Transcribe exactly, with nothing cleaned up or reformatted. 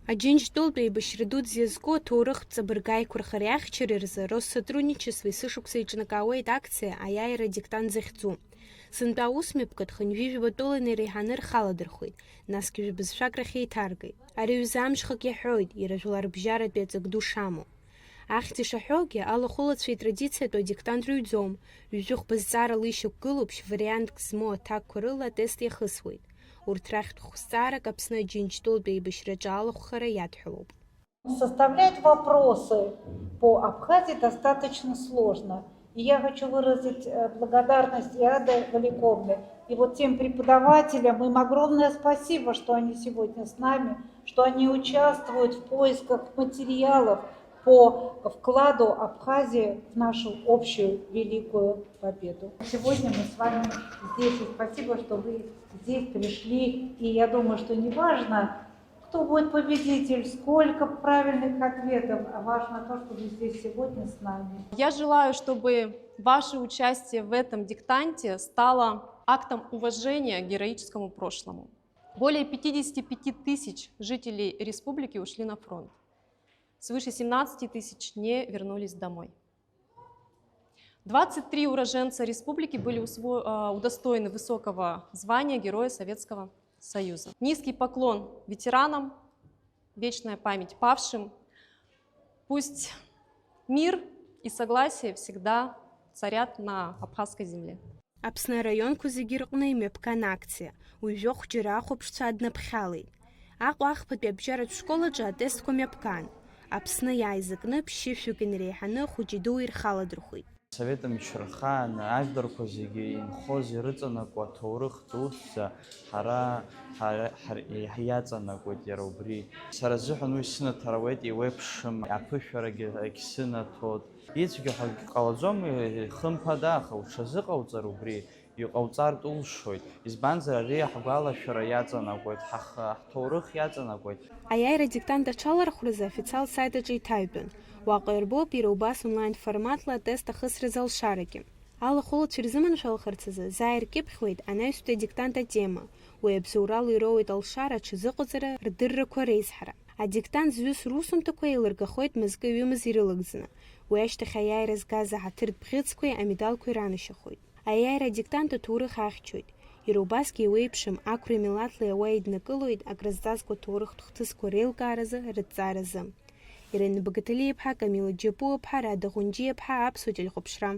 Аџьынџьтәылатә еибашьра дуӡӡа иазку аҭоурыхтә ҵабырг аиқәырхареи ахьчареи рзы Россотрудничествои сышықәса еиҿнакаауеит акциа Аиааира адиктант захьӡу. Сынтәа аусмҩаԥгатә хынҩажәи жәаба тәыланы иреиҳаны рхаладырхәит, насгьы жәабызшәак рахь еиҭаргеит. Ари ҩыза амшхак иаҳәоит, иара жәларбжьаратәи аҵак ду шамоу. Ахьӡ ишаҳәогьы, алахәылацәеи традициатәу адиктант рыҩӡом, ҩажәи хәба зҵаарала ишьақәгылоу ԥшь-вариантк змоу аҭакқәа рыла атест иахысуеит. Урҭ рахьтә хә-зҵаарак Аԥсны Аџьынџьтәылатәи еибашьраҿы алахәхара иадҳәалоуп. Составлять вопросы по Абхазии достаточно сложно. И я хочу выразить э, благодарность Иаде Валиковне и вот тем преподавателям. Им огромное спасибо, что они сегодня с нами, что они участвуют в поисках материалов по вкладу Абхазии в нашу общую великую победу. Сегодня мы с вами здесь, и спасибо, что вы здесь пришли. И я думаю, что неважно, кто будет победитель, сколько правильных ответов, а важно то, что вы здесь сегодня с нами. Я желаю, чтобы ваше участие в этом диктанте стало актом уважения к героическому прошлому. Более пятидесяти пяти тысяч жителей республики ушли на фронт. Свыше семнадцати тысяч не вернулись домой. Двадцать три уроженца республики были удостоены высокого звания Героя Советского Союза. Низкий поклон ветеранам, вечная память павшим. Пусть мир и согласие всегда царят на абхазской земле. Аԥсны араионқәа зегьы рҟны имҩаԥган акциа, уи жәохә џьара ахәаԥшцәа аднаԥхьалеит. Аҟәа ахԥатәи абжьаратә школ аҿы атестқәа мҩаԥган. Аԥсны иааизакны ԥшьышәҩык инареиҳаны хәыҷи-дуи ирхаладырхәит. Асовет мчра ахаан ажәларқәа зегьы инхоз ирыҵанакуа аҭоурых дуӡӡа ҳара, ҳара, ҳар-, иаҵанакуеит иара убри. Сара сзыҳәан уи сынаҭар ауеит, еиуеиԥшым аԥышәарагьы егьсынаҭоит. Ицәгьа ҳәа акгьы ҟалаӡом, хымԥада, аха уҽазыҟауҵар убри, иҟауҵартә улшоит, избанзар ари ҳгәалашәара иаҵанакуеит, ҳах-, ҳҭоурых иаҵанакуеит. Аиааира адиктант аҽалархәразы аофициалтә сайт аҿы иҭаҩтәын. Уаҟа ирбоуп иара убас онлайн форматла атест ахысразы алшарагьы. Алахәылацәа ирзыманшәалахарц азы заа иркьыԥхьуеит анаҩстәи адиктант атема, уи абзоурала ироуеит алшара аҽазыҟаҵара рдыррақәа реизҳара. Адиктант зҩыз русумҭақәа еилыргахоит мызкы-ҩымыз ирылагӡаны, уи ашьҭахь аиааира згаз аҳаҭыртә бӷьыцқәеи амедалқәеи ранашьахоит. Аиааира адиктант аҭоурых ахьчоит. Иара убасгьы еиуеиԥшым ақәреи милаҭлеи ауаа еиднакылоит акрызҵазкуа ҭоурыхтә хҭысқәа реилкааразы, рыҭҵааразы. Ирина Багаҭалиа-иԥҳа, Камила Џьапуа-ԥҳа, Рада Ӷәынџьиа-ԥҳа, Аԥсуа телехәаԥшра.